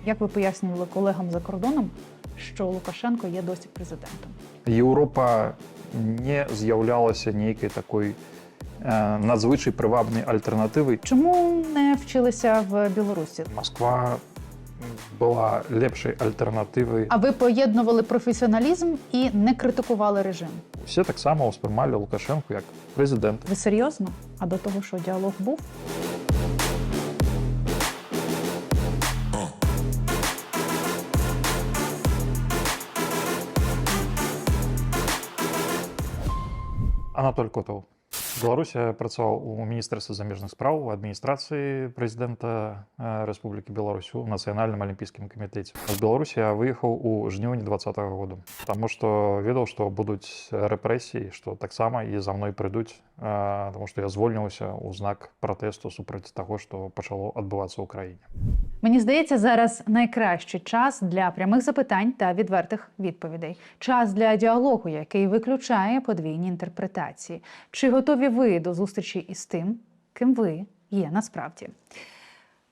Як ви пояснювали колегам за кордоном, що Лукашенко є досі президентом? Еўропа не з'яўлялася нейкай такой надзвычай прывабнай альтэрнатывай. Чому не вчилися в Білорусі? Москва была лепшай альтэрнатывай. А ви поєднували професіоналізм і не критикували режим? Усе таксама ўспрымалі Лукашэнку як прэзідэнта. Ви серйозно? А до того, що діалог був? Анатоль Котаў. Беларусь я працаваў у міністэрстве замежных спраў, у адміністрацыі прэзідэнта Рэспублікі Беларусь, у нацыянальным алімпійскім камітэце. З Беларусі я выехаў у жніўні 20-го году, таму што ведаў, што будуць рэпрэсіі, што таксама і за мной прыйдуць, таму што я звольніўся ў знак пратэсту супраць таго, што пачало адбывацца ў краіне. Мені здається, зараз найкращий час для прямих запитань та відвертих відповідей. Час для діалогу, який виключає подвійні інтерпретації. Чи готові ви до зустрічі із тим, ким ви є насправді?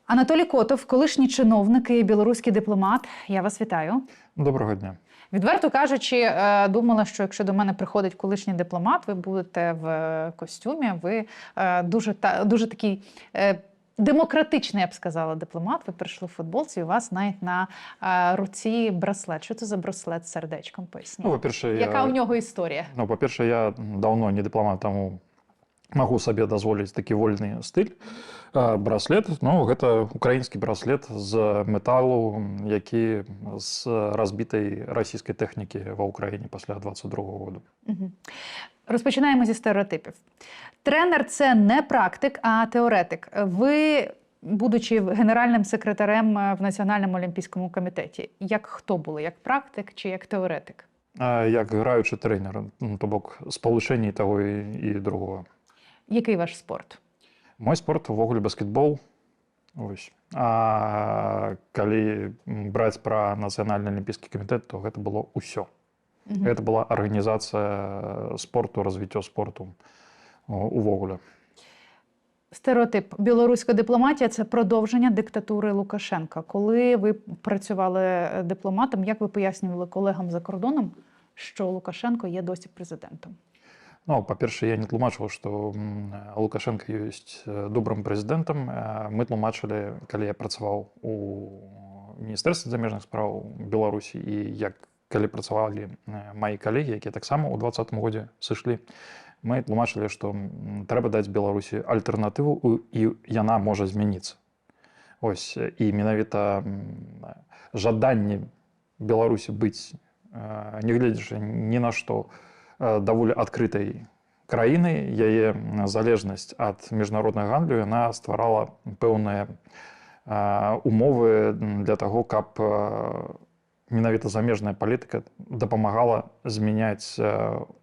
Анатолій Котов, колишній чиновник і білоруський дипломат. Я вас вітаю. Доброго дня. Відверто кажучи, думала, що якщо до мене приходить колишній дипломат, ви будете в костюмі, ви дуже такий демократичний, я б сказала, дипломат. Ви прийшли в футболці, і у вас навіть на руці браслет. Що це за браслет з сердечком? Поясніть. Ну, по-перше, Яка у нього історія? Ну, по-перше, я давно не дипломат, тому могу сабе дазволіць такі вольны стыль. Браслет, ну, гэта украінскі браслет з металу, які з разбітай расійскай тэхнікі ва Ўкраіне пасля 22 году. Угу. Розпочинаємо зі стереотипів. Тренер – це не практик, а теоретик. Ви, будучи генеральним секретарем в Національному олімпійському комітеті, як хто були? Як практик чи як теоретик? Як граючы трэнер, ну, то бок спалучэнне таго і другого. Який ваш спорт? Мой спорт увогуле баскетбол. Ось. А калі браць пра Нацыянальны алімпійскі камітэт, то гэта было ўсё. Мгм. Гэта была арганізацыя спорту, развіццё спорту увогуле. Стереотип. Білоруська дипломатія – це продовження диктатури Лукашенка. Коли ви працювали дипломатом, як ви пояснювали колегам за кордоном, що Лукашенко є досі президентом? Ну, па-першае, я не тлумачыў, што Лукашенко ёсць добрым прэзідэнтам. Мы тлумачылі, калі я працаваў у міністэрстве замежных спраў Беларусі і як калі працавалі мае калегі, якія таксама ў двадцатым годзе сышлі, мы тлумачылі, што трэба даць Беларусі альтэрнатыву, і яна можа змяніцца. Ось, і менавіта жаданне Беларусі быць, нягледзячы ні на што, даволі адкрытай краінай, яе залежнасць ад міжнароднага гандлю, яна стварала пэўныя умовы для таго, каб менавіта замежная палітыка дапамагала змяняць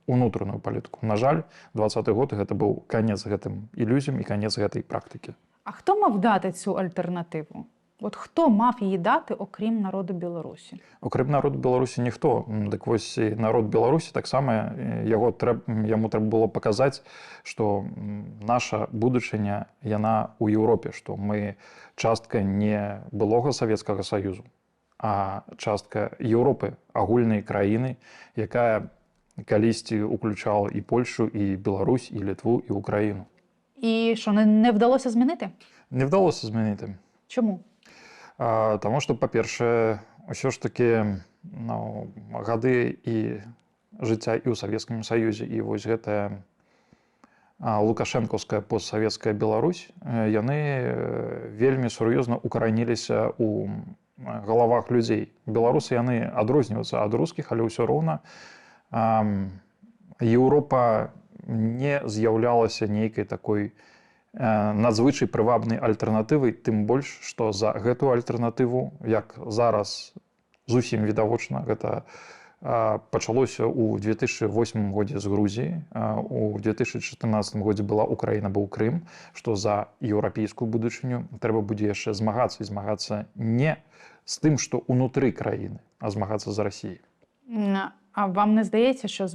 унутраную палітыку. На жаль, двадцаты год гэта быў канец гэтым ілюзіям і канец гэтай практыкі. А хто мав дати цю альтернативу? От хто мав її дати, окрім народу Білорусі? Окрім народу Білорусі ніхто. Дык вось і народ Білорусі таксама, яму трэба было паказаць, што наша будучыня яна ў Еўропе, што мы частка не былога Савецкага Саюзу, а частка Еўропы, агульнай краіны, якая калісьці уключала і Польшу, і Беларусь, і Літву, і Украіну. І що, не вдалося змінити? Не вдалося змінити. Чому? Таму што, па-першае, ўсё ж такі, ну, гады і жыцця і ў Савецкім Саюзе, і вось гэтая, лукашэнкаўская постсавецкая Беларусь, яны вельмі сур'ёзна укараніліся ў галавах людзей. Беларусы яны адрозніваюцца ад рускіх, але ўсё роўна, Еўропа не з'яўлялася нейкай такой надзвычай прывабнай альтэрнатывай, тым больш, што за гэту альтэрнатыву, як зараз зусім відавочна, гэта пачалося ў 2008 годзе з Грузіі, у 2014 годзе была Украіна, быў Крым, што за еўрапейскую будучыню трэба будзе яшчэ змагацца, і змагацца не з тым, што ўнутры краіны, а змагацца з Расіяй. А вам не здається, що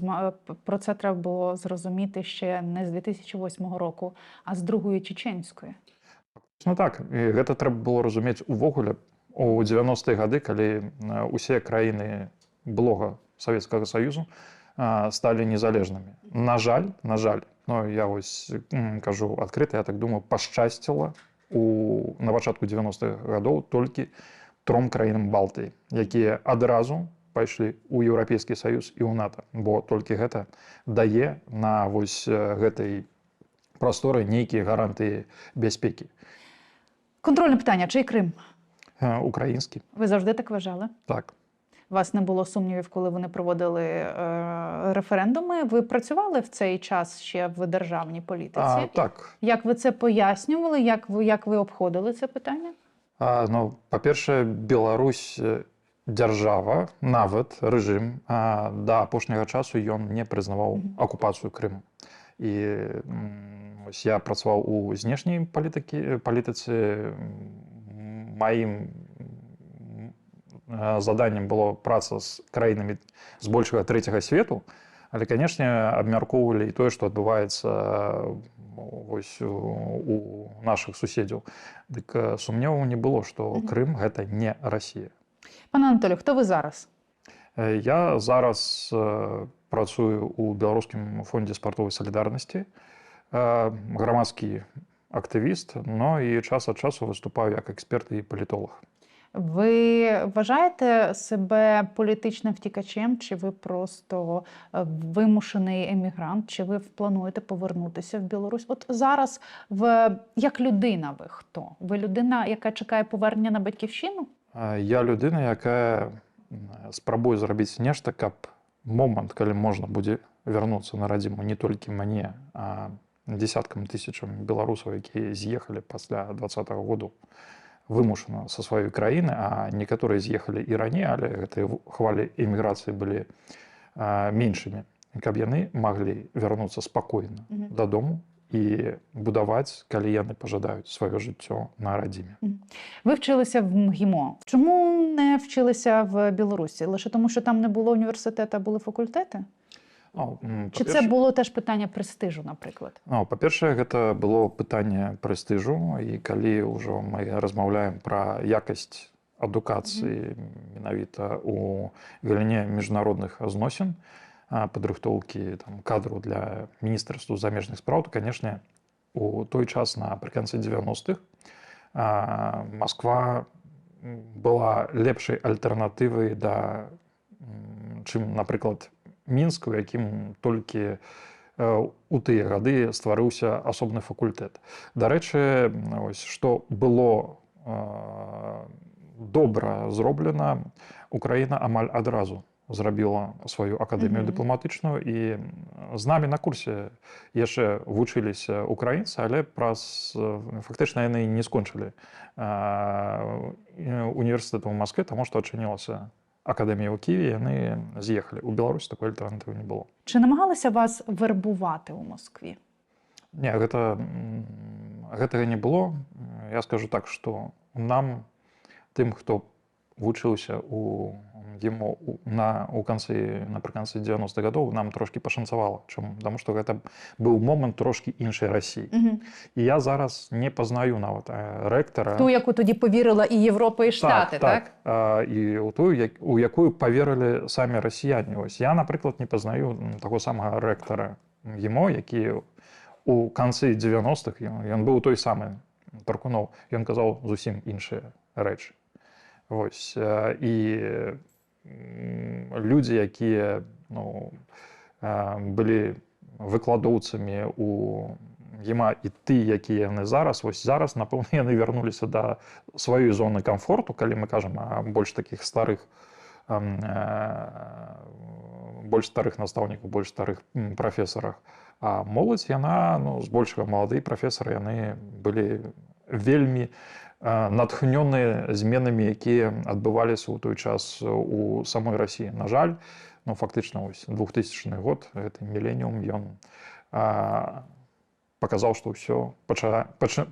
про це треба було зрозуміти ще не з 2008 року, а з Другої Чеченської? Ну так, і гэта трэба было разумець увогуле У 90-е гады, калі усе краіны былога Савецкага Саюзу сталі незалежнымі. На жаль, ну, я вось кажу адкрыта, я так думаю, пашчасціла на пачатку 90-х гадоў толькі тром краінам Балтыі, якія адразу пайшлі ў Еўрапейскі Саюз і ў НАТО, бо толькі гэта дае на вось гэтай прасторы нейкія гарантыі бяспекі. Контрольне питання: чий Крим? Украінскі. Ви завжди так вважали? Так. У вас не було сумнівів, коли вони проводили референдуми? Ви працювали в цей час ще в державній політиці? Так. Як ви це пояснювали? Як ви обходили це питання? Ну, па-першае, Беларусь дзяржава, нават рэжым да апошняга часу ён не прызнаваў акупацыю Крыму. І ось я працаваў у знешняй палітыцы, маім заданнем было праца з краінамі збольшага трэцяга свету, але, канешне, абмяркоўвалі і тое, што адбываецца вось у нашых суседзяў. Дык сумневаў не было, што Крым гэта не Расія. Пане Анатолію, хто ви зараз? Я зараз працую ў Беларускім фондзе спартовай салідарнасці, грамадскі актывіст, но і час ад часу выступаю як эксперт і палітолог. Ви вважаєте себе політичним втікачем, чи ви просто вимушений емігрант, чи ви плануєте повернутися в Білорусь? От зараз як людина ви хто? Ви людина, яка чекає повернення на батьківщину? Я людина, яка спрабуе зрабіць нешта, каб момант, калі можна будзе вярнуцца на радзіму не толькі мне, а десяткам тысячам беларусаў, якія з'ехалі пасля 20-го году вымушана са сваёй краіны, а некаторыя з'ехалі і раней, але гэтыя хвалі эміграцыі былі меншымі, каб яны маглі вярнуцца спакойна дадому і будаваць, калі яны пажадаюць, сваё жыццё на радзіме. Ви вчилися в МГІМО. Чому не вчилися в Білорусі? Лише тому, що там не було університету, а були факультети? Ну, Чи це па-перше, було теж питання престижу, наприклад? Ну, па-першае, гэта было пытанне прэстыжу, і калі ўжо мы размаўляем пра якасць адукацыі менавіта у галіне міжнародных зносін, падрыхтоўкі там кадру для міністэрству замежных спраў, то, канешне, у той час, напрыканцы 90-х, Масква была лепшай альтэрнатывай да чым, напрыклад, Мінск, у якім толькі у тыя гады стварыўся асобны факультэт. Дарэчы, ось што было добра зроблена: Украіна амаль адразу зрабіла сваю акадэмію дыпламатычную, і з намі на курсе яшчэ вучыліся украінцы, але праз фактычна яны не скончылі універсітэту ў Маскве, таму што адчынілася акадэмія ў Кіеве, яны з'ехалі. У Беларусі такой альтэрнатывы не было. Чи намагалися вас вербувати у Москві? Не, гэтага не было. Я скажу так, што нам, тым, хто вучыўся у МГІМО у, на у канцы напрыканцы 90-х гадоў, нам трошкі пашанцавала. Чаму? Таму што гэта быў момант трошкі іншай Расіі. І я зараз не пазнаю нават рэктара. Ту, яку тоді повірила і Європа, і Штати, так? Так. І у тую, у якую паверылі самі расіяне. Ось я, напрыклад, не пазнаю таго самага рэктара МГІМО, які у канцы 90-х, ён быў той самы Таркуноў, ён казаў зусім іншыя рэчы. Вось, і людзі, якія, ну, былі выкладоўцамі у МГІМА, і ты, якія яны зараз, вось зараз, напэўна, яны вярнуліся да сваёй зоны камфорту, калі мы кажам о больш такіх старых, больш старых настаўнікаў, больш старых прафесарах. А моладзь, яна, ну, збольшага маладыя прафесары, яны былі вельмі натхнёныя зменамі, якія адбываліся ў той час у самой Расіі. На жаль, ну, фактычна вось 2000 год, гэты міленіум, ён паказаў, што ўсё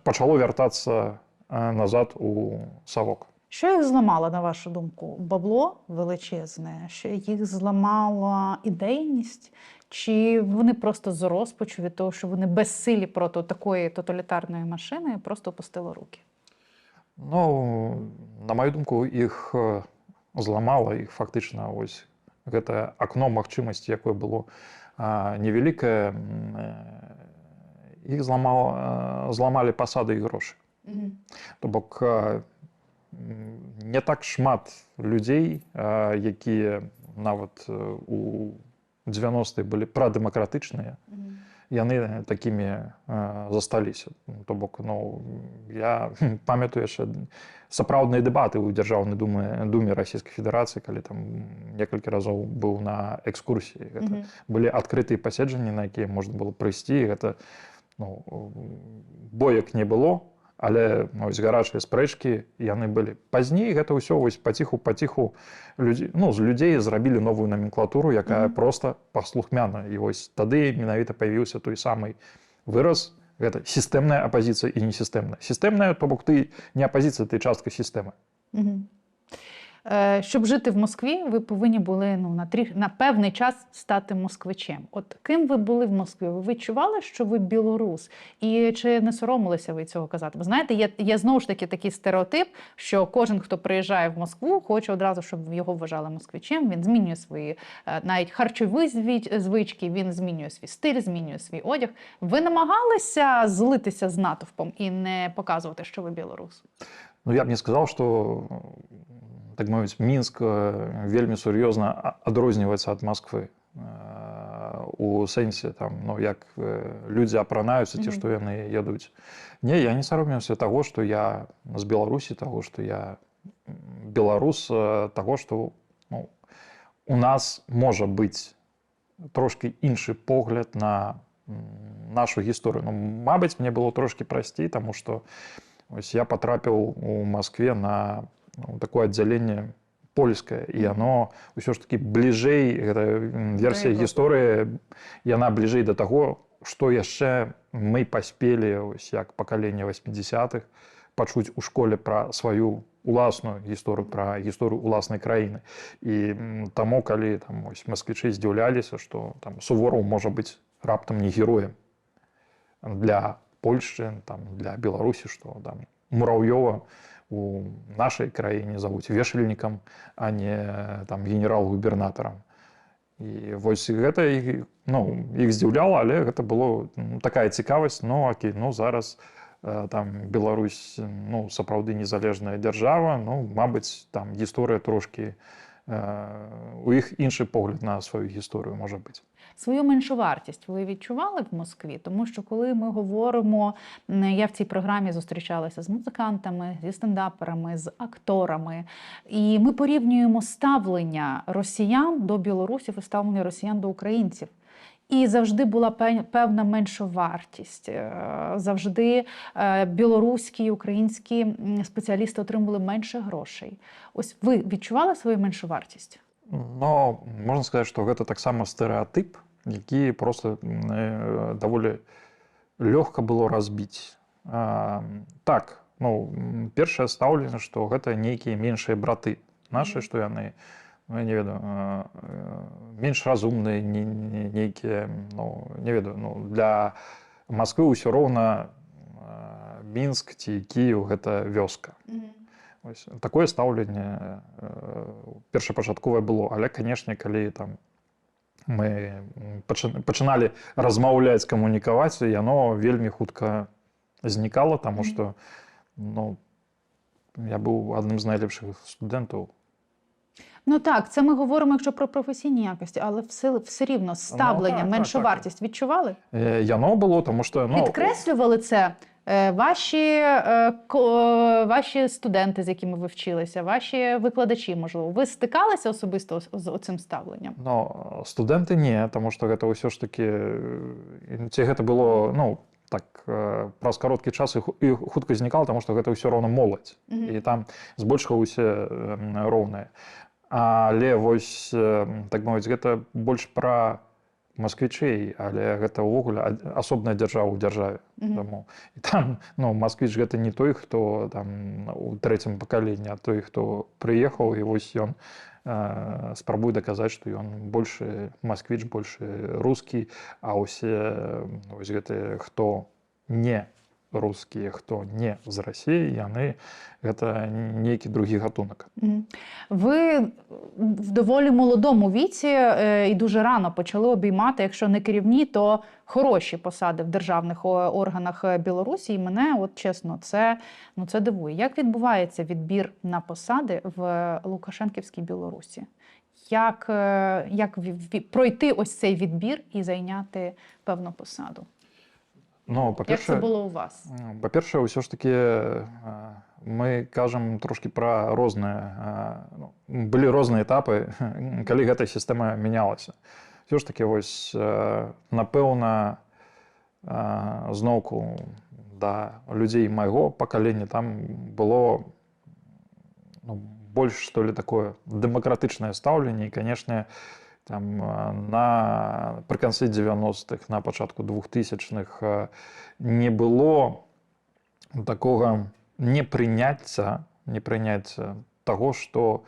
пачало вяртацца назад у савок. Що їх зламало, на вашу думку? Бабло величезне? Що їх зламала ідейність? Чи вони просто з розпачу від того, що вони безсилі проти такої тоталітарної машини, просто опустили руки? Ну, на маю думку, іх зламала, іх фактычна ось гэтае акно магчымасці, якое было невялікае, іх зламалі пасады і грошы. То бок не так шмат людзей, якія нават у 90-е былі прадэмакратычныя, яны такімі засталіся. То бок, ну, я памятаю яшчэ сапраўдныя дэбаты ў Дзяржаўнай думе Расійскай Федэрацыі, калі там некалькі разоў быў на экскурсіі. Гэта былі адкрытыя паседжанні, на якія можна было прыйсці. Гэта, ну, боек не было, але, ну, вось гарачыя спрэчкі яны былі. Пазней гэта ўсё вось паціху-паціху людзі, ну, з людзей зрабілі новую наменклатуру, якая просто паслухмяна. І вось тады менавіта паявіўся той самы выраз, гэта сістэмная апазіцыя і несістэмная. Сістэмная, то бок ты не апазіцыя, ты частка сістэмы. Щоб жити в Москві, ви повинні були, ну, на певний час стати москвичем. От ким ви були в Москві? Ви відчували, що ви білорус? І чи не соромилися ви цього казати? Бо, знаєте, є знову ж таки такий стереотип, що кожен, хто приїжджає в Москву, хоче одразу, щоб його вважали москвичем. Він змінює свої навіть харчові звички, він змінює свій стиль, змінює свій одяг. Ви намагалися злитися з натовпом і не показувати, що ви білорус? Ну, я б не сказав, що, так мовіць, Мінск вельмі сур'ёзна адрозніваецца ад Масквы. У сэнсе там, ну, як людзі апранаюцца ці што яны ядуць. Не, я не саромеўся таго, што я з Беларусі, таго, што я беларус, таго, што, ну, у нас можа быць трошкі іншы погляд на нашу гісторыю. Ну, мабыць, мне было трошкі прасцей, таму што ось я патрапіў у Маскве на, ну, такое аддзяленне польскае, і яно ўсё ж таки бліжэй, гэта версія Європи. гісторыі, яна бліжэй да таго, што яшчэ мы паспелі ось як пакаленне 80-х пачуць у школе пра сваю уласную гісторыю, пра гісторыю уласнай краіны. І таму, калі там ось масквічы здзіўляліся, што там Сувораў можа быць раптам не героем для Польшчы, там, для Беларусі, што там Мураўёва у нашай краіне завуць вешальнікам, а не там генерал-губернатарам. І вось гэта іх, ну, іх здзіўляла, але гэта было, ну, такая цікавасць, ну окей, ну зараз там Беларусь, ну, сапраўды незалежная дзяржава, ну, мабыць, там гісторыя трошкі у іх іншы погляд на сваю гісторыю можа быць. Свою меншовартість ви відчували в Москві? Тому що коли ми говоримо, я в цій програмі зустрічалася з музикантами, зі стендаперами, з акторами, і ми порівнюємо ставлення росіян до білорусів і ставлення росіян до українців. І завжди була певна меншовартість. Завжди білоруські і українські спеціалісти отримували менше грошей. Ось ви відчували свою меншовартість? Но можна сказаць, што гэта таксама стэрэатып, які просто даволі лёгка было разбіць. Так, ну, першае стаўленне, што гэта нейкія меншыя браты нашы, што яны, ну, я не ведаю, менш разумныя, не, нейкія, ну, не ведаю, ну, для Масквы ўсё роўна Мінск ці Кіеў гэта вёска. Ось, такое стаўленне першапачатковае было, але, канешне, калі там мы пачыналі размаўляць, камунікаваць, яно вельмі хутка знікала, таму што, ну, я быў адным з найлепшых студэнтаў. Ну так, це ми говоримо, якщо про професійні якості, але все рівно ставлення, меншу вартість відчували? Яно было, тому што, ну, Підкреслювали це ваші студенти, з якими ви вчилися, ваші викладачі, можливо. Ви стикалися особисто з цим ставленням? Ну, студэнты не, таму што гэта ўсё ж такі, ці гэта было, ну, так, праз кароткі час і хутка знікала, таму што гэта ўсё роўна моладзь. І там збольшага ўсе роўныя. Але вось, так мовіць, гэта больш пра масквічэй, але гэта ўвогуле асобная дзяржава ў дзяржаве. Таму і там, ну, масквіч гэта не той, хто там у трэцім пакаленні, а той, хто прыехаў, і вось ён спрабуе даказаць, што ён большы масквіч, большы рускі, а ўсе, вось гэтыя, хто не рускія, хто не з Расіі, яны гэта нейкі другі гатунак. Ви в доволі молодому віці і дуже рано почали обіймати, якщо не керівні, то хороші посади в державних органах Білорусі. І мене, от чесно, це, ну, це дивує. Як відбувається відбір на посади в Лукашенківській Білорусі? Як пройти ось цей відбір і зайняти певну посаду? Ну, Як це було у вас? Па-першае, ўсё ж таки мы кажам трошкі пра розныя, ну, былі розныя этапы, калі гэтая сістэма мянялася. Ўсё ж таки вось, напэўна, зноўку да людзей майго пакалення там было, ну, больш, что ли, такое дэмакратычнае стаўленне. І, конечно, там напрыканцы 90-х, на пачатку 2000-х не было такога непрыняцця таго, што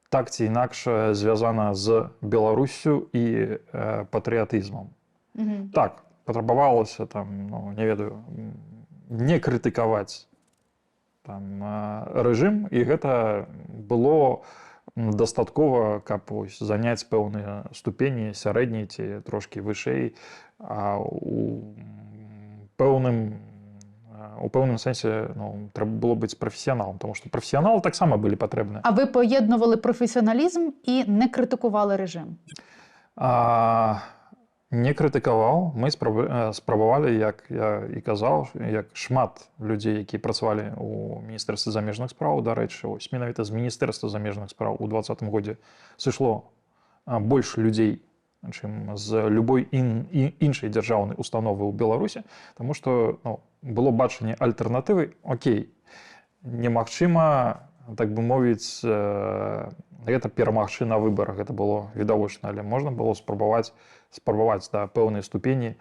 так ці інакш звязана з Беларуссю і патрыятызмам. Так, патрабавалася там, ну, не ведаю, не крытыкаваць там рэжым, і гэта было дастаткова, каб ось заняць пэўныя ступені, сярэднія ці трошкі вышэй, а у пэўным сэнсе, ну, трэба было быць прафесіяналам, тому што прафесіяналы таксама былі патрэбны. А ви поєднували професіоналізм і не критикували режим? Не крытыкаваў. Мы спрабавалі, як я і казаў, як шмат людзей, які працавалі ў Міністэрстве замежных спраў. Дарэчы, ось менавіта з Міністэрства замежных спраў у 20-м годзе сышло больш людзей, чым з любой іншай дзяржаўнай установы ў Беларусі, таму што, ну, было бачанне альтэрнатывы. Окей, немагчыма, так бы мовіць, гэта перамагчы на выбарах, гэта было відавочна, але можна было спрабаваць да пэўнай ступені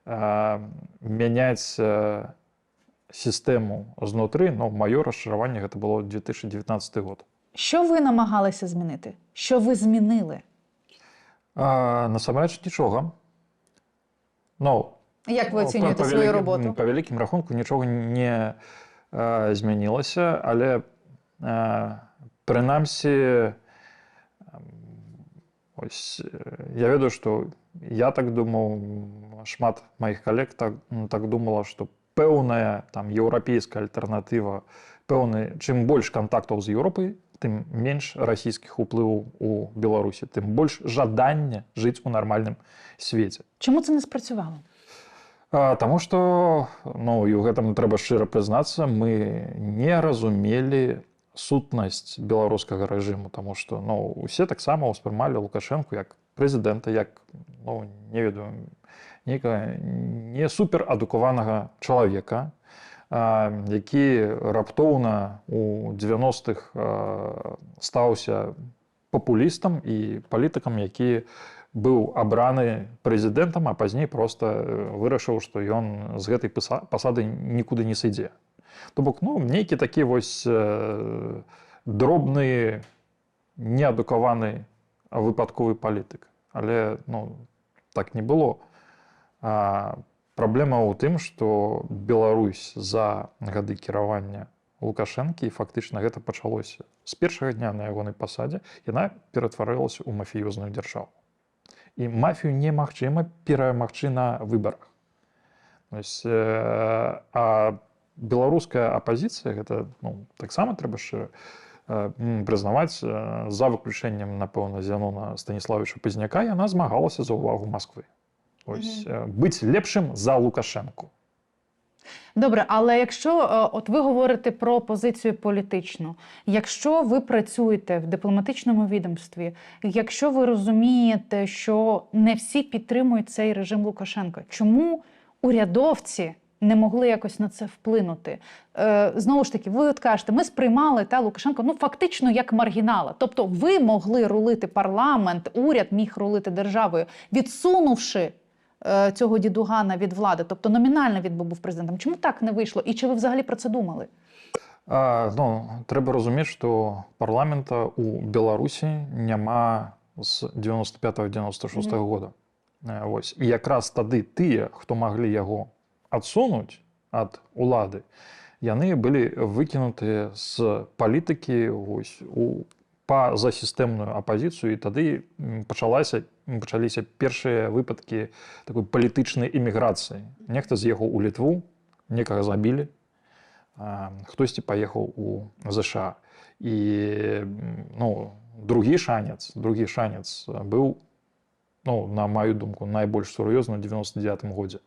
мяняць сістэму знутры. Но маё расчараванне — гэта было 2019 год. Що ви намагалися змінити? Що ви змінили? Насамрэч нічога. Ну, Як ви ну, оцінюєте свою роботу? Па вялікім рахунку нічога не змянілася, але прынамсі ось, я ведаю, што я так думаў, шмат маіх калег так думала, што пэўная там еўрапейская альтэрнатыва, пэўны, чым больш кантактаў з Еўропай, тым менш расійскіх уплываў у Беларусі, тым больш жадання жыць у нармальным свеце. Чому це не спрацювало? Таму што, ну, і ў гэтым трэба шчыра прызнацца, мы не разумелі сутнасць беларускага рэжыму, таму што, ну, усе таксама ўспрымалі Лукашэнку як прэзідэнта, як, ну, не ведаю, нейкага не суперадукаванага чалавека, які раптоўна у 90-х стаўся папулістам і палітыкам, які быў абраны прэзідэнтам, а пазней проста вырашыў, што ён з гэтай пасады нікуды не сыдзе. То бок, ну, нейкі такі вось дробны, неадукаваны выпадковы палітык. Але, ну, так не было. Праблема ў тым, што Беларусь за гады кіравання Лукашэнкі, і фактычна гэта пачалося з першага дня на ягонай пасадзе, яна ператварылася ў мафіёзную дзяржаву. І мафію немагчыма перамагчы на выбарах. Ось, а беларуская апазіцыя, гэта, ну, таксама трэба яшчэ прызнаваць, за выключэннем, напэўна, Зянона Станіславовича Пазняка, яна змагалася за ўвагу Масквы. Ось, быць лепшым за Лукашэнку. Добре, але якщо от ви говорите про позицію політичну, якщо ви працюєте в дипломатичному відомстві, якщо ви розумієте, що не всі підтримують цей режим Лукашенка, чому урядовці не могли якось на це вплинути? Знову ж таки, ви от кажете, ми сприймали та Лукашенко, ну, фактично як маргінала. Тобто ви могли рулити парламент, уряд міг рулити державою, відсунувши цього дідугана від влади, тобто номінально він би був президентом. Чому так не вийшло? І чи ви взагалі про це думали? Ну, трэба разумець, што парламента у Беларусі няма з 95-96 года. Вось. І якраз тады тыя, хто маглі яго адсунуць, ад улады. Яны былі выкінутыя з палітыкі вось, у пазасістэмную апазіцыю, і тады пачаліся першыя выпадкі такой палітычнай эміграцыі. Нехта з'ехаў у Літву, некага забілі, хтосьці паехаў у ЗША. І, ну, другі шанец быў, ну, на маю думку, найбольш сур'ёзны ў 99 годзе,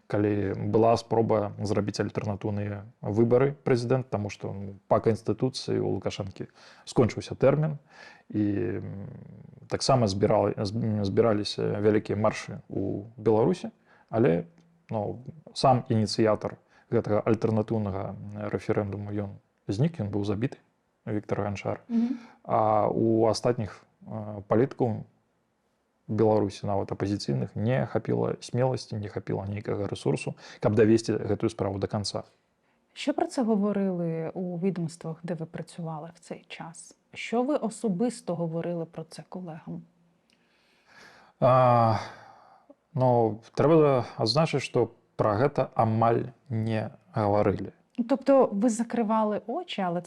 калі была спроба зрабіць альтэрнатыўныя выбары прэзідэнта, таму што, ну, па канстытуцыі у Лукашэнкі скончыўся тэрмін, і таксама збіраліся вялікія маршы у Беларусі, але, ну, сам ініцыятар гэтага альтэрнатыўнага рэферэндуму, ён знік, ён быў забіты, Віктор Ганчар. А у астатніх палітыкаў Беларусі, нават апазіцыйных, не хапіла смеласці, не хапіла нейкага рэсурсу, каб давесці гэтую справу до конца. Що про це говорили у відомствах, де ви працювали в цей час? Що ви особисто говорили про це колегам? Ну, трэба адзначыць, што пра гэта амаль не гаварылі. Тобто ви закривали очі, але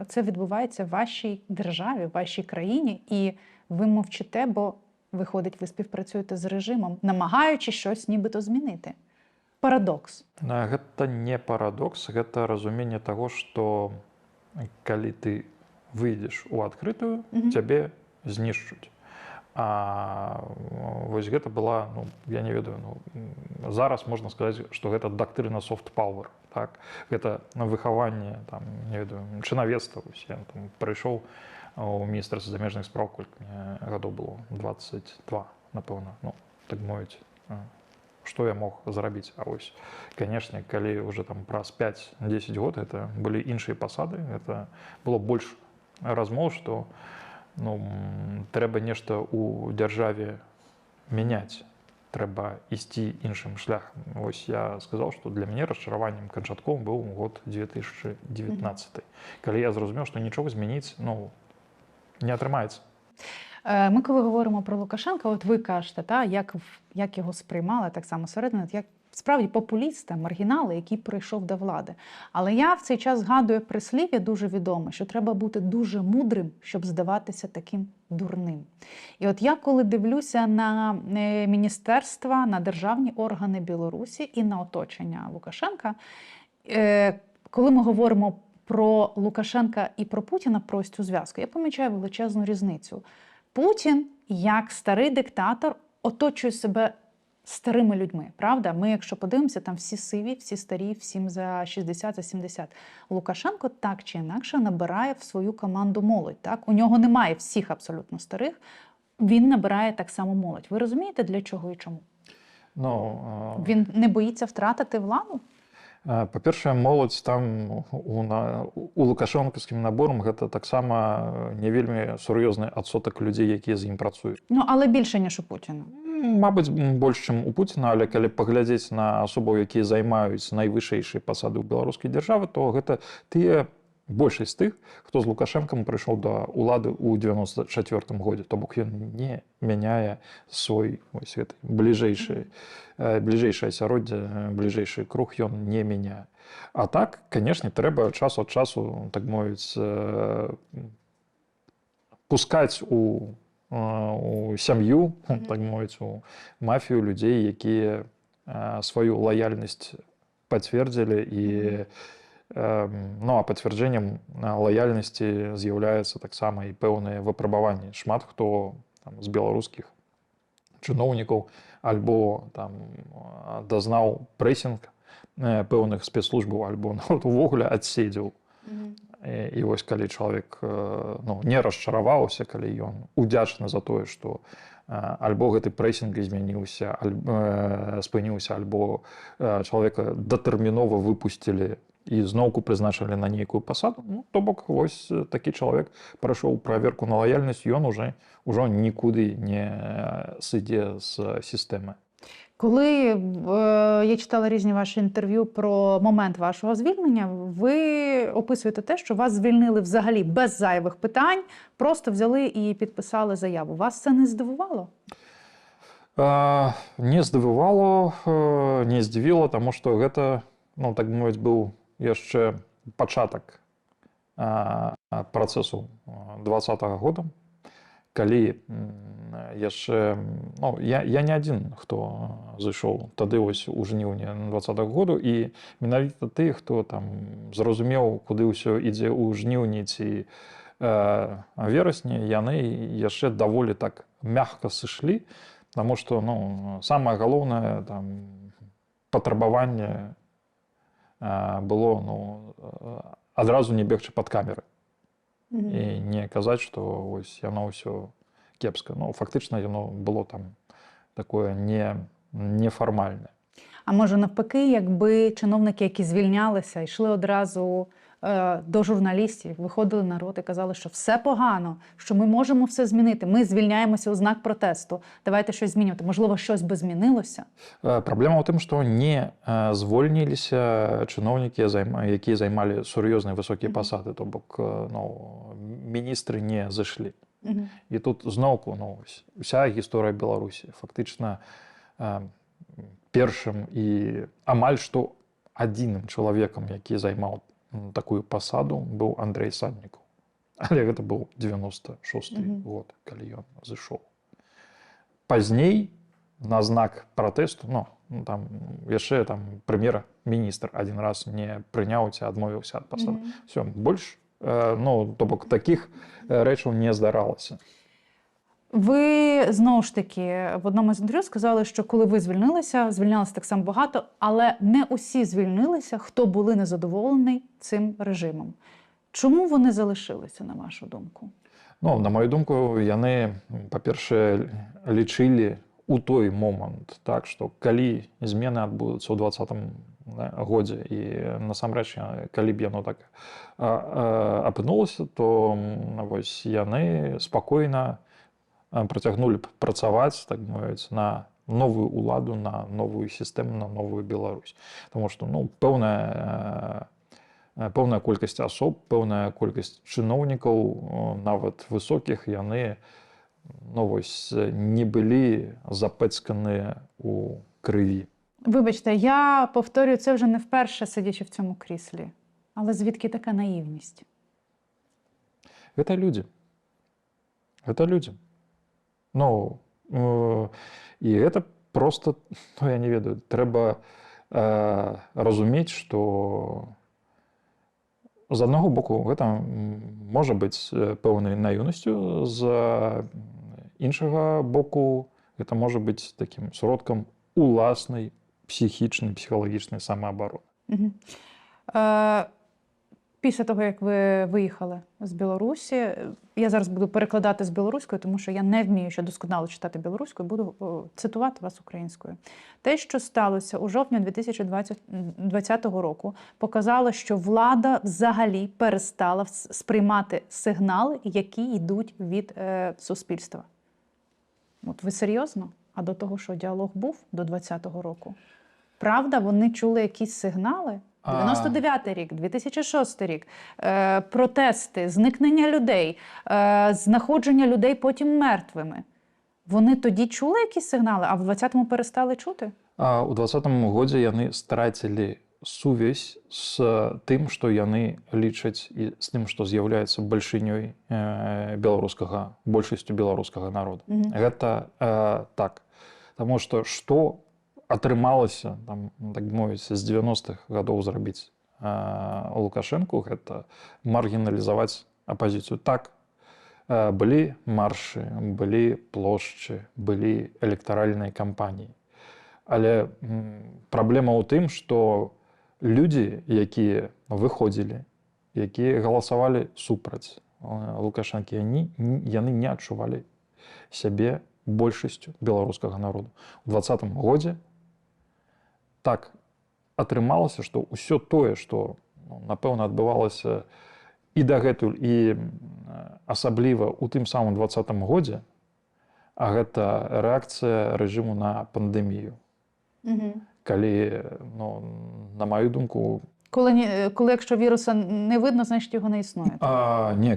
це відбувається в вашій державі, в вашій країні, і ви мовчите, бо, виходить, ви співпрацюєте з режимом, намагаючись щось нібито змінити. Парадокс. Гэта не парадокс, гэта разуменне таго, што калі ты выйдзеш у адкрытую, цябе знішчуць. А вось гэта была, ну, я не ведаю, ну, зараз можна сказаць, што гэта дактрына soft power. Так? Гэта выхаванне там, не ведаю, чынавецтва. Вось я там прыйшоў у міністэрства замежных спраў, колькі мне гадоў было, 22, напэўна, ну, так мовіць, што я мог зрабіць? А вось, канешне, калі уже там праз 5-10 год это былі іншыя пасады, это было больш размоў, што, ну, трэба нешта ў дзяржаве мяняць, трэба ісці іншым шляхам. Вось я сказаў, што для мяне расчараваннем канчатковым быў год 2019, калі я зразумеў, што нічога змяніць, ну, не атрымаецца. Ми коли говоримо про Лукашенка, от ви кажете, та, як його сприймали так само середини, як справді популіста, маргінала, який прийшов до влади. Але я в цей час згадую прислів'я дуже відоме, що треба бути дуже мудрим, щоб здаватися таким дурним. І от я коли дивлюся на міністерства, на державні органи Білорусі і на оточення Лукашенка, коли ми говоримо про Лукашенка і про Путіна, про ось цю зв'язку, я помічаю величезну різницю. Путін, як старий диктатор, оточує себе старими людьми. Правда? Ми, якщо подивимося, там всі сиві, всі старі, всім за 60, за 70. Лукашенко так чи інакше набирає в свою команду молодь. Так? У нього немає всіх абсолютно старих, він набирає так само молодь. Ви розумієте, для чого і чому? Ну, Він не боїться втратити владу? Па-першае, моладзь там у лукашэнкаўскім наборам гэта таксама не вельмі сур'ёзны адсотак людзей, якія з ім працуюць. Ну, але більше, ніж у Путіна. Мабыць, больш, чым у Пуціна, але калі паглядзець на асобаў, якія займаюць найвышэйшыя пасады ў беларускай дзяржавы, то гэта тыя, большасць тых, хто з Лукашэнкам прыйшоў да ўлады ў 94 годзе. То бок ён не мяняе свой вось гэты бліжэйшае асяроддзе, бліжэйшы круг ён не мяняе. А так, канешне, трэба час ад часу, так мовіць, пускаць у сям'ю, так мовіць, у мафію людзей, якія сваю лаяльнасць пацвердзілі і ну, а пацвярджэннем лаяльнасці з'яўляецца таксама і пэўныя выпрабаванні. Шмат хто там з беларускіх чыноўнікаў альбо там дазнаў прэсінг пэўных спецслужбаў, альбо нават увогуле адседзеў. І вось калі чалавек ну, не расчараваўся, калі ён удзячны за тое, што альбо гэты прэсінг змяніўся, спыніўся, альбо чалавека датэрмінова выпусцілі і зноўку прызначылі на нейкую пасаду, ну, то бок вось такі чалавек прайшоў праверку на лаяльнасць, ён уже ўжо нікуды не сыдзе з сістэмы. Коли я читала різні ваші інтерв'ю про момент вашого звільнення, ви описуєте те, що вас звільнили взагалі без зайвих питань, просто взяли і підписали заяву. Вас це не здивувало? Не здивувало, не здзівіла, таму што гэта ну, так мовіць, быў яшчэ пачатак працэсу 20-го года, калі яшчэ, ну, я не адзін, хто зайшоў тады вось у жніўні 20-го году, і менавіта ты, хто там зразумеў, куды ўсё ідзе ў жніўні ці верасні, яны яшчэ даволі так мягка сышлі, таму што, ну, самае галоўнае там патрабаванне было, ну, адразу не бегчы пад камеры і не казаць, што вось яно ўсё кепска. Ну, фактычна яно было там такое не нефармальнае. А може, навпаки, якби чиновники, які звільнялися, йшли одразу до журналістів, виходили на народ і казали, що все погано, що ми можемо все змінити, ми звільняємося у знак протесту, давайте щось змінювати. Можливо, щось би змінилося? Праблема ў тым, што не звольніліся чыноўнікі, якія займалі сур'ёзныя высокія пасады, то бок, ну, міністры не зайшлі. І тут зноўку, ну, уся гісторыя Беларусі фактычна першым і амаль што адзіным чалавекам, які займаў такую пасаду, быў Андрэй Саннікаў. Але гэта быў 96-ы год, калі ён зышоў. Пазней на знак пратэсту, ну, там яшчэ там прэм'ер-міністр адзін раз не прыняў ці адмовіўся ад пасады. Всё, больш, ну, то бок такіх рэчаў не здаралася. Ви, знову ж таки, в одному з інтерв'ю сказали, що коли ви звільнилися, звільнялися так само багато, але не усі звільнилися, хто були незадоволені цим режимом. Чому вони залишилися, на вашу думку? Ну, на мою думку, яны, па-першае, лічылі у той момант, так, што калі змены адбудуцца ў 20-м годзе, і насамрэч, калі б яно так апынулася, то вось яны спакойна працягнулі б працаваць, так мовіць, на новую уладу, на новую сістэму, на новую Беларусь. Таму што, ну, пэўная колькасць асоб, пэўная колькасць чыноўнікаў, нават высокіх, яны, ну, вось, не былі запэцканыя ў крыві. Вибачте, я повторюю це вже не вперше, сидячи в цьому кріслі. Але звідки така наївність? Гэта людзі. Гэта людзі. Ну, і гэта просто, ну, я не ведаю, трэба разумець, што з аднаго боку гэта можа быць пэўнай наіўнасцю, з іншага боку гэта можа быць такім сродкам уласнай псіхічнай, псіхалагічнай самаабароны. Після того, як ви виїхали з Білорусі, я зараз буду перекладати з білоруської, тому що я не вмію ще досконало читати білоруською, буду цитувати вас українською. Те, що сталося у жовтні 2020 року, показало, що влада взагалі перестала сприймати сигнали, які йдуть від суспільства. От ви серйозно? А до того, що діалог був до 2020 року? Правда, вони чули якісь сигнали? 99-й рік, 2006 рік, протести, зникнення людей, знаходження людей потім мертвими. Вони тоді чули якісь сигнали, а в 20-му перестали чути? У 20-му годзе яны страцілі сувязь з тым, што яны лічаць, і з тым, што з'яўляецца бальшынёй беларускага, большасцю беларускага народу. Гэта так. Таму што што атрымалася, там, так мовіць, з 90-х гадоў зрабіць Лукашэнку, гэта маргіналізаваць апазіцыю. Так, былі маршы, былі плошчы, былі электаральныя кампаніі. Але праблема ў тым, што людзі, якія выходзілі, якія галасавалі супраць Лукашэнкі, яны не адчувалі сябе большасцю беларускага народу. У 20-м годзе так атрымалася, што ўсё тое, што, ну, напэўна, адбывалася і дагэтуль, і асабліва ў тым самым 20-м годзе, а гэта рэакцыя рэжыму на пандэмію. Калі, ну, на маю думку... Коли якщо віруса не видно, значить його не існує. Не,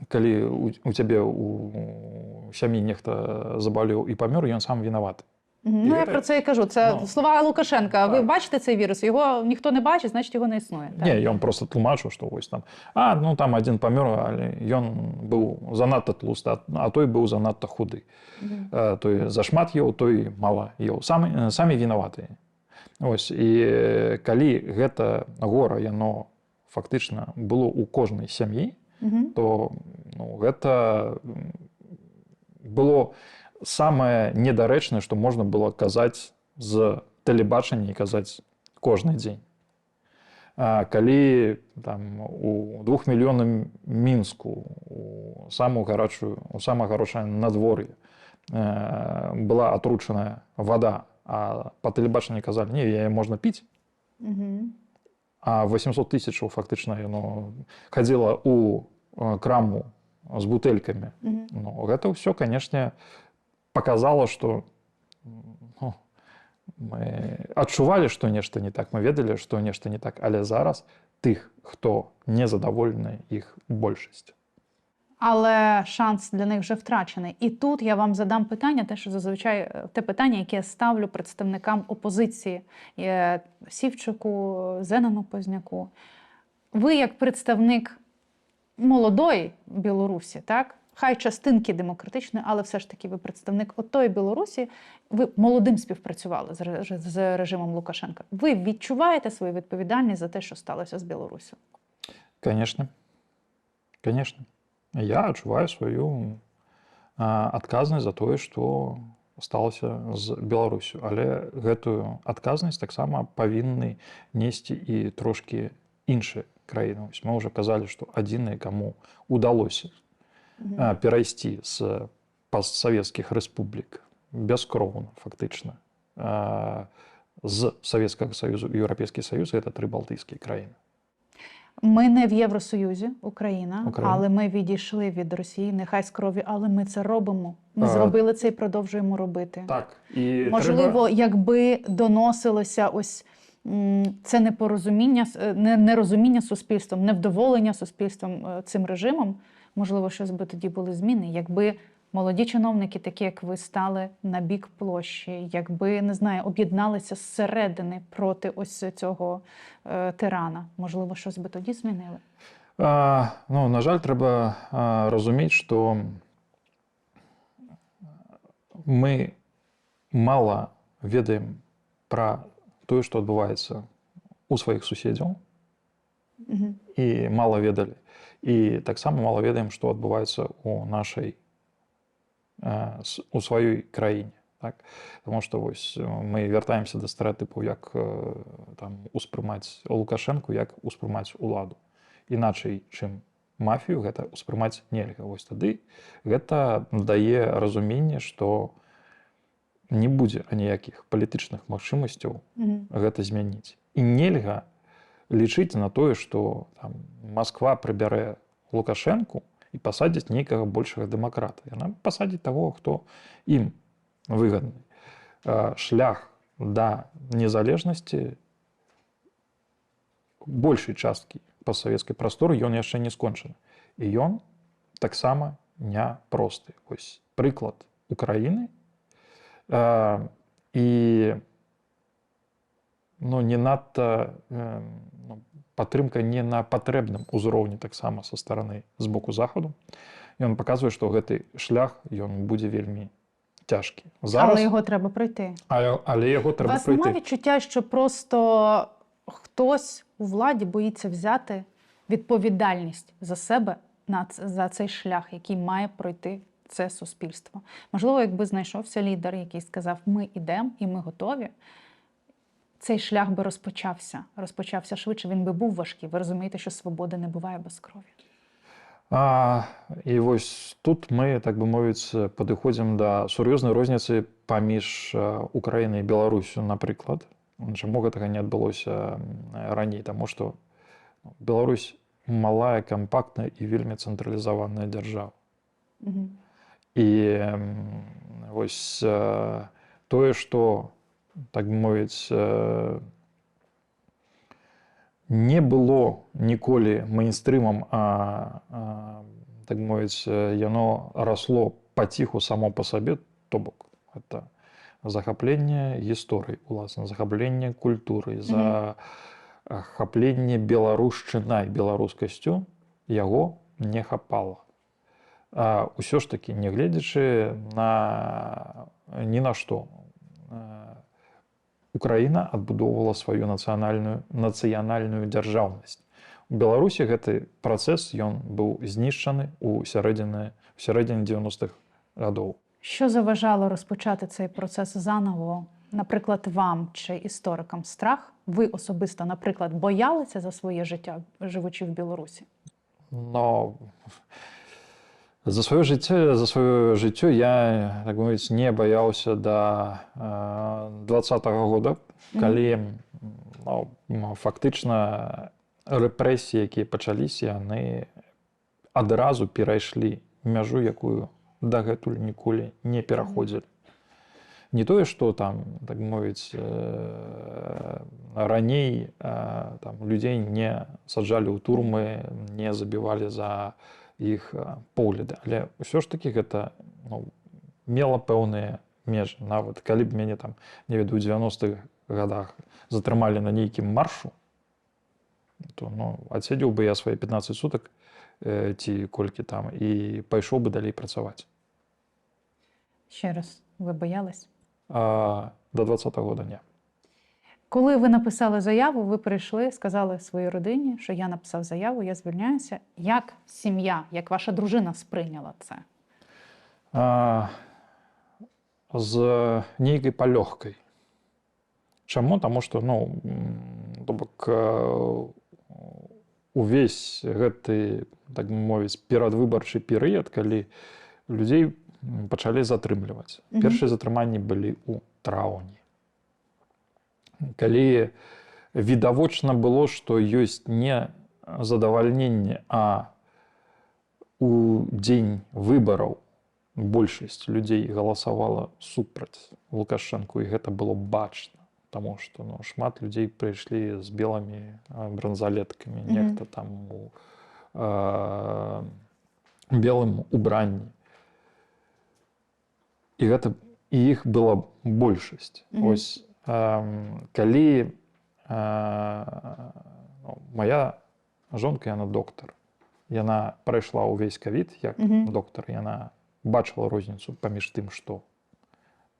калі у цябе у сям'і нехта забалеў і памёр, ён сам вінаваты. Ну, я гэта- про це і кажу. Це Ну, слова Лукашенка. Ви так. бачите цей вірус? Його ніхто не бачить, значить, його не існує. Так. Не, ён просто тлумачыў, што вось там, ну там адзін памёр, але ён быў занадта тлусты, а той быў занадта худы. Той зашмат еў, той мала еў. Самі вінаватыя. Ось, і калі гэта гора, яно фактычна было ў кожнай сям'і, то, ну, гэта было самае недарэчнае, што можна было казаць з тэлебачання і казаць кожны дзень. А калі там у 2-мільённым Мінску у самую гарачую, у самае гарачае надвор'е была атручаная вода, а па тэлебачанні казалі: «Не, яе можна піць», а 800 тысячаў фактычна яно хадзіла у краму з бутэлькамі. Ну, гэта ўсё, конечно, показала, что, ну, мы адчувалі, што нешта не так, мы ведалі, што нешта не так, але зараз тых, хто незадаволены, іх большасць. Але шанс для них вже втрачений. І тут я вам задам питання, те, що зазвичай те питання, яке я ставлю представникам опозиції, Сівчику, Зенону Позняку. Ви, як представник молодої Білорусі, так? Хай частинки демократичної, але все ж таки ви представник отої Білорусі, ви молодим співпрацювали з режимом Лукашенка. Ви відчуваєте свою відповідальність за те, що сталося з Білоруссю? Конечно. Конечно. Я адчуваю сваю адказнасць за тое, што сталася з Беларуссю. Але гэтую адказнасць таксама павінны несці і трошкі іншыя краіны. Вось мы ўжо казалі, што адзіныя, каму удалося перайсці з постсавецкіх рэспублік бяскроўна фактычна з Савецкага Саюзу і Еўрапейскі Саюз, гэта тры балтыйскія краіны. Ми не в Євросоюзі, Україна, Україна. Але ми відійшли від Росії, нехай з крові, але ми це робимо. Ми зробили це і продовжуємо робити. Так, і Можливо, треба якби доносилося ось це непорозуміння, нерозуміння суспільством, невдоволення суспільством цим режимом, можливо, щось би тоді були зміни. Якби молоді чиновники, такі як ви, стали на бік площі, якби, не знаю, об'єдналися зсередини проти ось цього тирана, можливо, щось би тоді змінили. Ну, на жаль, трэба разумець, што мы мала ведаем пра тое, што адбываецца у сваіх суседзяў, і мала ведалі. І таксама мала ведаем, што адбываецца у нашай у сваёй краіне. Так? Таму што вось мы вяртаемся да стэрэатыпу, як там успрымаць Лукашэнку, як успрымаць уладу. Іначай, чым мафію, гэта ўспрымаць нельга. Вось тады гэта дае разуменне, што не будзе аніякіх палітычных магчымасцяў гэта змяніць. І нельга лічыць на тое, што там Масква прыбярэ Лукашэнку і пасадзіць нейкага большага дэмакрата. Яна пасадзіць таго, хто ім выгадны. Шлях да незалежнасці большай часткі постсавецкай прасторы, ён яшчэ не скончаны. І ён таксама няпросты. Вось прыклад Украіны. І, ну, не надта ну, падтрымка не на патрэбным узроўні таксама са стороны, з боку Захаду. Ён паказвае, што гэты шлях, ён будзе вельмі цяжкі. Зараз, Але його треба пройти. Але яго У трэба вас немає пройти. відчуття, що просто хтось у владі боїться взяти відповідальність за себе за цей шлях, який має пройти це суспільство? Можливо, якби знайшовся лідер, який сказав: «Ми йдемо і ми готові», цей шлях би розпочався. Розпочався швидше, він би був важкий. Ви розумієте, що свободи не буває без крові. І вось тут мы, так бы мовіць, падыходзім да сур'ёзнай розніцы паміж Украінай і Беларуссю, напрыклад. Чаму гэтага не адбылося раней? Таму што Беларусь малая, кампактная і вельмі цэнтралізаваная дзяржава. І вось тое, што, так бы мовіць, не было ніколі мейнстрымам, а, так бы мовіць, яно расло паціху само па сабе, то бок это Захапленне гісторыі, уласна, захапленне культуры, захапленне беларушчынай, беларускасцю яго не хапала. Ўсё ж такі, нягледзячы на ні на што, Украіна адбудоўвала сваю нацыянальную дзяржаўнасць. У Беларусі гэты працэс, ён быў знішчаны ў сярэдзіне 90-х гадоў. Що заважало розпочати цей процес заново, наприклад, вам чи історикам? Страх? Ви особисто, наприклад, боялися за своє життя, живучи в Білорусі? Но за сваё жыццё я, так мовіць, не баяўся да 20-го года, калі, ну, фактычна рэпрэсіі, якія пачаліся, яны адразу перайшлі мяжу, якую дагэтуль ніколі не пераходзілі. Не тое, што там, так мовіць, раней там людзей не саджалі ў турмы, не забівалі за іх погляды, але ўсё ж такі гэта, ну, мела пэўныя межы. Нават калі б мяне там, не ведаю, у 90-х годах затрымалі на нейкім маршу, то, ну, адседзеў бы я свае 15 сутак ці колькі там і пайшоў бы далей працаваць. Ще раз, ви боялись? До 20-го года не. Коли ви написали заяву, ви прийшли, сказали своїй родині, що я написав заяву, я звільняюся. Як сім'я, як ваша дружина сприйняла це? З нейкай палёгкай. Чаму? Таму што, ну, то бок увесь гэты, так мовіць, перадвыбарчы перыяд, калі людзей пачалі затрымліваць. Першыя затрыманні былі ў траўні. Калі відавочна было, што ёсць не задавальненне, а у дзень выбараў большасць людзей галасавала супраць Лукашэнку, і гэта было бачна, таму што, ну, шмат людзей прыйшлі з белымі бранзалеткамі, нехта там у белым убранні. І гэта і іх была большасць. Ось калі ну, моя жонка, яна доктар, яна прайшла ўвесь кавід як доктар, яна бачыла розніцу паміж тым, што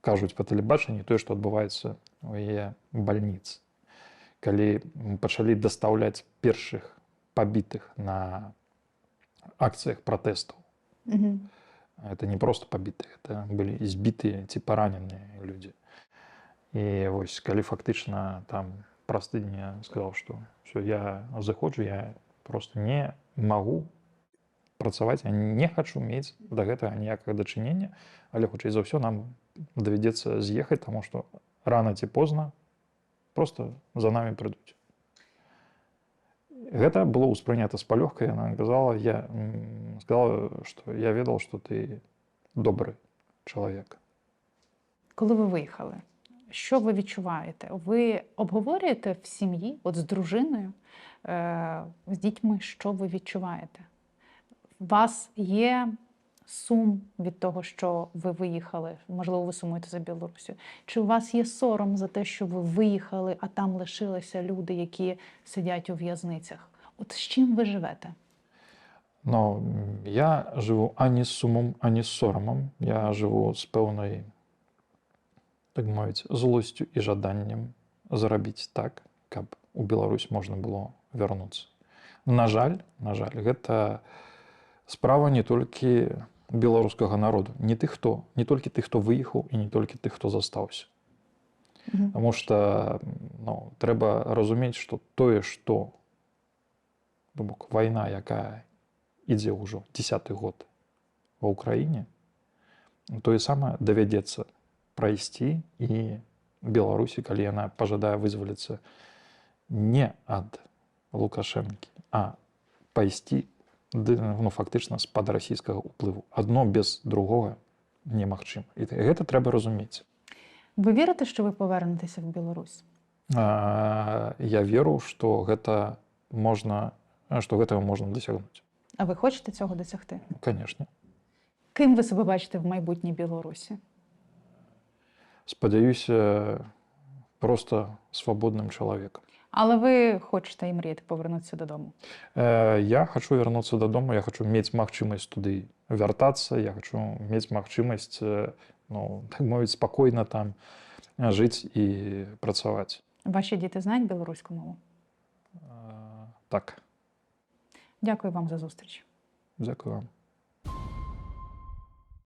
кажуць па тэлебачанні, тое, што адбываецца ў яе бальніцы. Калі пачалі дастаўляць першых пабітых на акцыях пратэстаў. Это не просто пабітыя, это былі збітыя ці параненыя людзі. І вось калі фактычна там праз тыдзень я сказаў, што всё, я заходжу, я просто не магу працаваць, я не хачу мець да гэтага ніякага дачынення, але хутчэй за ўсё нам давядзецца з'ехаць, таму што рана ці позна просто за намі прыйдуць. Гэта было ўспрынята з палёгкай, яна казала, я сказала, што я ведала, што ты добры чалавек. Коли ви виїхали, що ви відчуваєте? Ви обговорюєте в сім'ї, от з дружиною, з дітьми, що ви відчуваєте? У вас є сум від того, що ви виїхали? Можливо, ви сумуєте за Білорусю? Чи у вас є сором за те, що ви виїхали, а там лишилися люди, які сидять у в'язницях? От з чим ви живете? Но я жыву ані з сумам, ані з сорамам. Я жыву з пэўнай, так мовіць, злосцю і жаданнем зрабіць так, каб у Беларусь можна было вярнуцца. На жаль, гэта справа не толькі беларускага народу, не тых, хто, не толькі тых, хто выехаў, і не толькі тых, хто застаўся. Таму што, ну, трэба разумець, што тое, што, то бок вайна, якая ідзе ўжо 10-ы год ва Ўкраіне, тое самае давядзецца прайсці і Беларусі, калі яна пажадае вызваліцца не ад Лукашэнкі, а пайсці, ну, фактычна з-пад расійскага ўплыву. Адно без другога немагчыма. І гэта трэба разумець. Ви вірите, що ви повернетеся в Білорусь? Я веру, што гэта можна, што гэтага можна дасягнуць. А ви хочете цього досягти? Конечно. Ким ви себе бачите в майбутній Білорусі? Спадзяюся, просто свабодным чалавекам. Але ви хочете і мрієте повернутися додому? Я хочу вярнуцца дадому, я хочу мець магчымасць туды вяртацца, я хочу мець магчымасць, ну, так мовіць, спакойна там жыць і працаваць. Ваші діти знають білоруську мову? Так. Дякую вам за зустріч. Дякую вам.